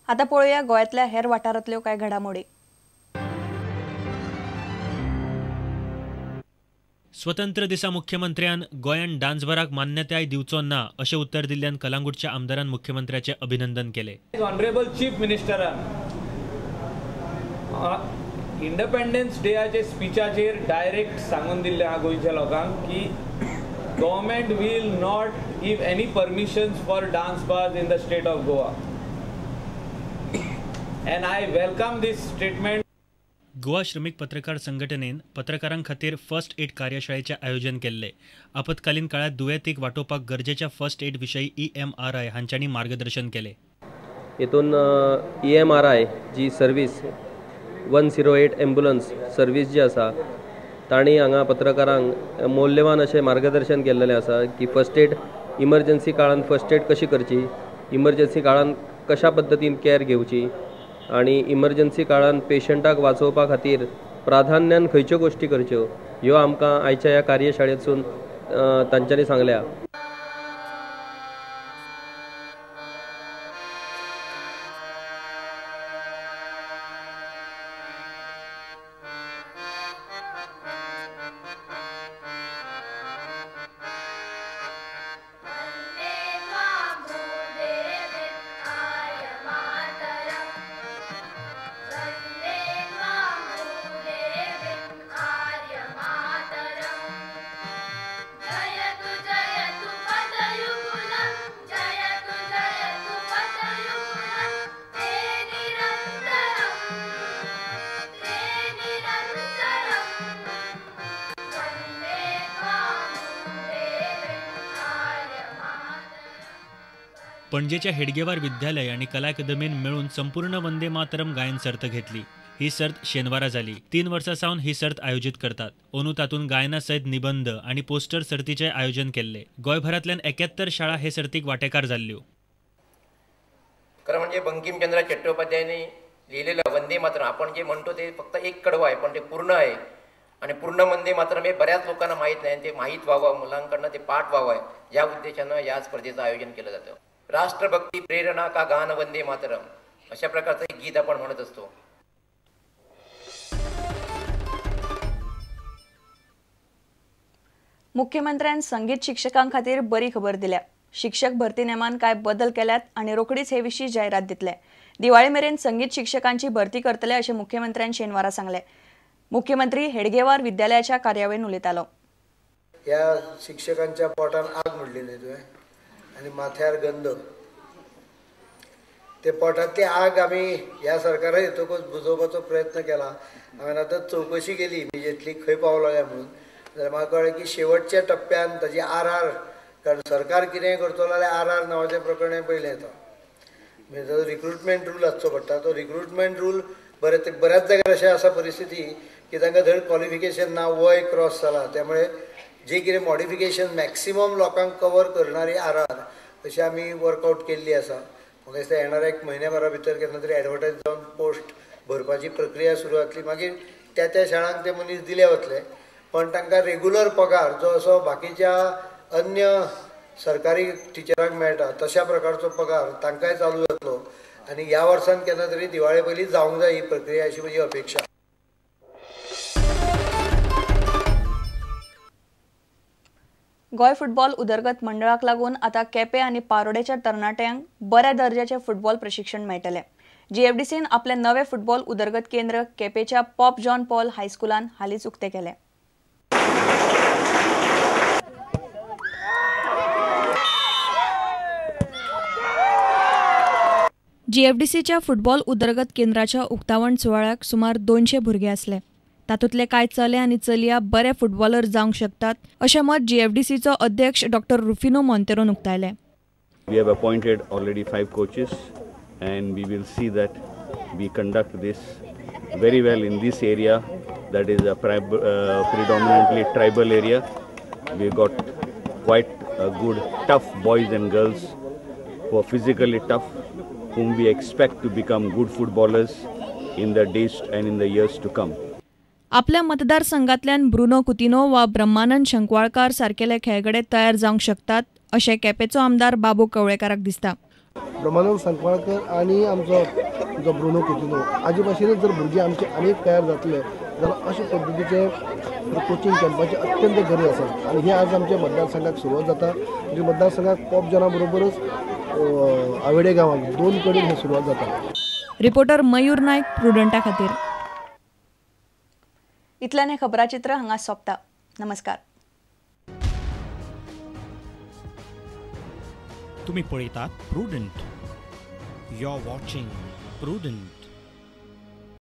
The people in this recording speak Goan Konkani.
आता पळोवया गोंयांतल्या हेर वाठारांतल्यो कांय घडामोडी। स्वतंत्र दिसा मुख्यमंत्र्यान गोंयान डान्सबाराक मान्यताय दिवचो ना अशें उत्तर दिल्ल्यान कलांगूटच्या आमदारान मुख्यमंत्र्याचें अभिनंदन केलें। ऑनरेबल चीफ मिनिस्टरान इंडिपेंडन्स डेचे स्पिचाचेर डायरेक्ट सांगून दिल्लें आहा गोंयच्या लोकांक की government will not give any permissions for dance bars in the state of Goa and I welcome this statement. Goa श्रमीक पत्रकार संघटनेन पत्रकारां खातीर फर्स्ट एड कार्यशाळेचें आयोजन केल्लें। आपत्कालीन काळात दुयेंतीक वाटोवपाक गरजेच्या फर्स्ट एड विशयी EMRI हांच्यांनी मार्गदर्शन केलें। हेतून EMRI जी सर्वीस 108 एम्बुलन्स सर्वीस जी आसा तांणी हांगा पत्रकारांक मौल्यवान अशें मार्गदर्शन केल्लें आसा की फर्स्ट एड इमर्जन्सी काळान फर्स्ट एड कशी करची, इमर्जन्सी काळान कशा पद्दतीन कॅर घेवची आनी इमर्जन्सी काळान पेशंटाक वाचोवपा खातीर प्राधान्यान खंयच्यो गोश्टी करच्यो ह्यो आमकां आयच्या ह्या कार्यशाळेतसून तांच्यांनी सांगल्या। पणजेच्या हेडगेवार विद्यालय आणि कला अकादमीन मेळून संपूर्ण वंदे मातरम गायन सर्त घेतली। ही सर्त शेनवारा जाली। 3 वर्सां सावन ही सर्त आयोजीत करतात। अंदू तातूंत गायना सयत निबंध आणि पोस्टर सर्तीचें आयोजन केल्लें। गोंयभरांतल्यान 71 शाळा हे सर्तीक वांटेकार जाल्ल्यो। खरं म्हणजे बंकिमचंद्र चट्टोपाध्यायांनी लिहिलेलं वंदे मातरम आपण जे म्हणतो ते फक्त एक कडवं आहे, पण ते पूर्ण आहे आणि पूर्ण वंदे मातरम हे बऱ्याच लोकांना माहीत नाही आणि ते माहीत व्हावं, मुलांकडनं ते पाठ व्हावं या उद्देशानं या स्पर्धेचं आयोजन केलं जातं। राष्ट्रभक्ती प्रेरणा का गान वंदे मातरम अशा प्रकारचं एक गीत आपण म्हणत असतो। मुख्यमंत्र्यान संगीत शिक्षकां खातीर बरी खबर दिल्या। शिक्षक भरती नेमान काय बदल केल्यात आणि रोखडीच हे विशीं जायरात दितले। दिवाळी मेरेन संगीत शिक्षकांची भरती करतले अशें मुख्यमंत्र्यान शेनवारा सांगलें। मुख्यमंत्री हेडगेवार विद्यालयाच्या कार्यावळीन उलयतालो। ह्या शिक्षकांच्या पोटान आग म्हणली न्ही तुवें आनी माथ्यार गंध, ते पोटांतली आग आमी ह्या सरकारा येतकूच बुजोवपाचो प्रयत्न केला। हांवें आतां चवकशी केली इमिजिएटली खंय पावलो काय म्हणून, जाल्यार म्हाका कळ्ळें की शेवटच्या टप्प्यान ताजी आर आर, कारण सरकार कितेंय करतलो जाल्यार आर आर नांवाचें प्रकरण पयलें येता, म्हणजे ताजो रिक्रुटमेंट रूल आसचो पडटा। तो रिक्रुटमेंट रूल बरें ते बऱ्याच जाग्यार अशें आसा परिस्थिती की तांकां धड क्वॉलिफिकेशन ना, वय क्रॉस जाला, त्यामुळे जे कितें मॉडिफिकेशन मॅक्सिमम लोकांक कवर करणारी आर आर अशी आमी वर्कआवट केल्ली आसा। म्हाका दिसता येणाऱ्या एक म्हयन्या भरा भितर केन्ना तरी एडवर्टायज जावन पोस्ट भरपाची प्रक्रिया सुरू जातली। मागीर त्या त्या शाळांक ते मनीस दिले वतले, पण तांकां रेगुलर पगार जो असो बाकीच्या अन्य सरकारी टिचरांक मेळटा तशा प्रकारचो पगार तांकांय चालू जातलो आनी ह्या वर्सान केन्ना तरी दिवाळे पयलीं जावंक जाय ही प्रक्रिया अशी म्हजी अपेक्षा। गोंय फुटबॉल उदरगत मंडळाक लागून आतां केपें आनी पारोडेच्या तरणाट्यांक बऱ्या दर्जाचें फुटबॉल प्रशिक्षण मेळटलें। जीएफडीसीन आपलें नवें फुटबॉल उदरगत केंद्र केपेंच्या पॉप जॉन पॉल हायस्कुलान हालींच उक्तें केलें। जीएफडीसीच्या फुटबॉल उदरगत केंद्राच्या उक्तावण सुवाळ्याक सुमार 200 भुरगे आसले। तातूंतले कांय चले आनी चलया बरे फुटबॉलर जावंक शकतात अशें मत जीएफडीसीचो अध्यक्ष डॉक्टर रुफिनो मोंतेरोन उक्तायलें। We have appointed already 5 coaches and we will see that we conduct this very well in this area that is a predominantly tribal area. We got quite a good tough boys and girls who are physically tough, whom we expect to become good footballers in the days and in the years to come. आपल्या मतदारसंघातल्यान ब्रुनो कुतिनो वा ब्रह्मानंद शंकवाळकार सारकेले खेळगडे तयार जावंक शकतात अशें केपेंचो आमदार बाबू कवळेकाराक दिसता। ब्रह्मानंद सांकवाळकर आनी आमचो जो ब्रुनो कुतिन्हो हाजे भाशेनच जर भुरगीं आमचे आनीक तयार जातले जाल्यार अशे पद्दतीचे कोचिंग कॅम्पाची अत्यंत गरज आसा आनी हे आज आमच्या मतदारसंघाक सुरवात जाता. म्हणजे मतदारसंघाक पॉप जना बरोबरच आवेडे गांवांत दोन कडेन हे सुरवात जाता. रिपोर्टर मयूर नायक, प्रुडंटा खातीर. इतल्यान हें खबराचित्र हांगा सोंपता. नमस्कार. तुम्ही पळयतात Prudent. You are watching Prudent.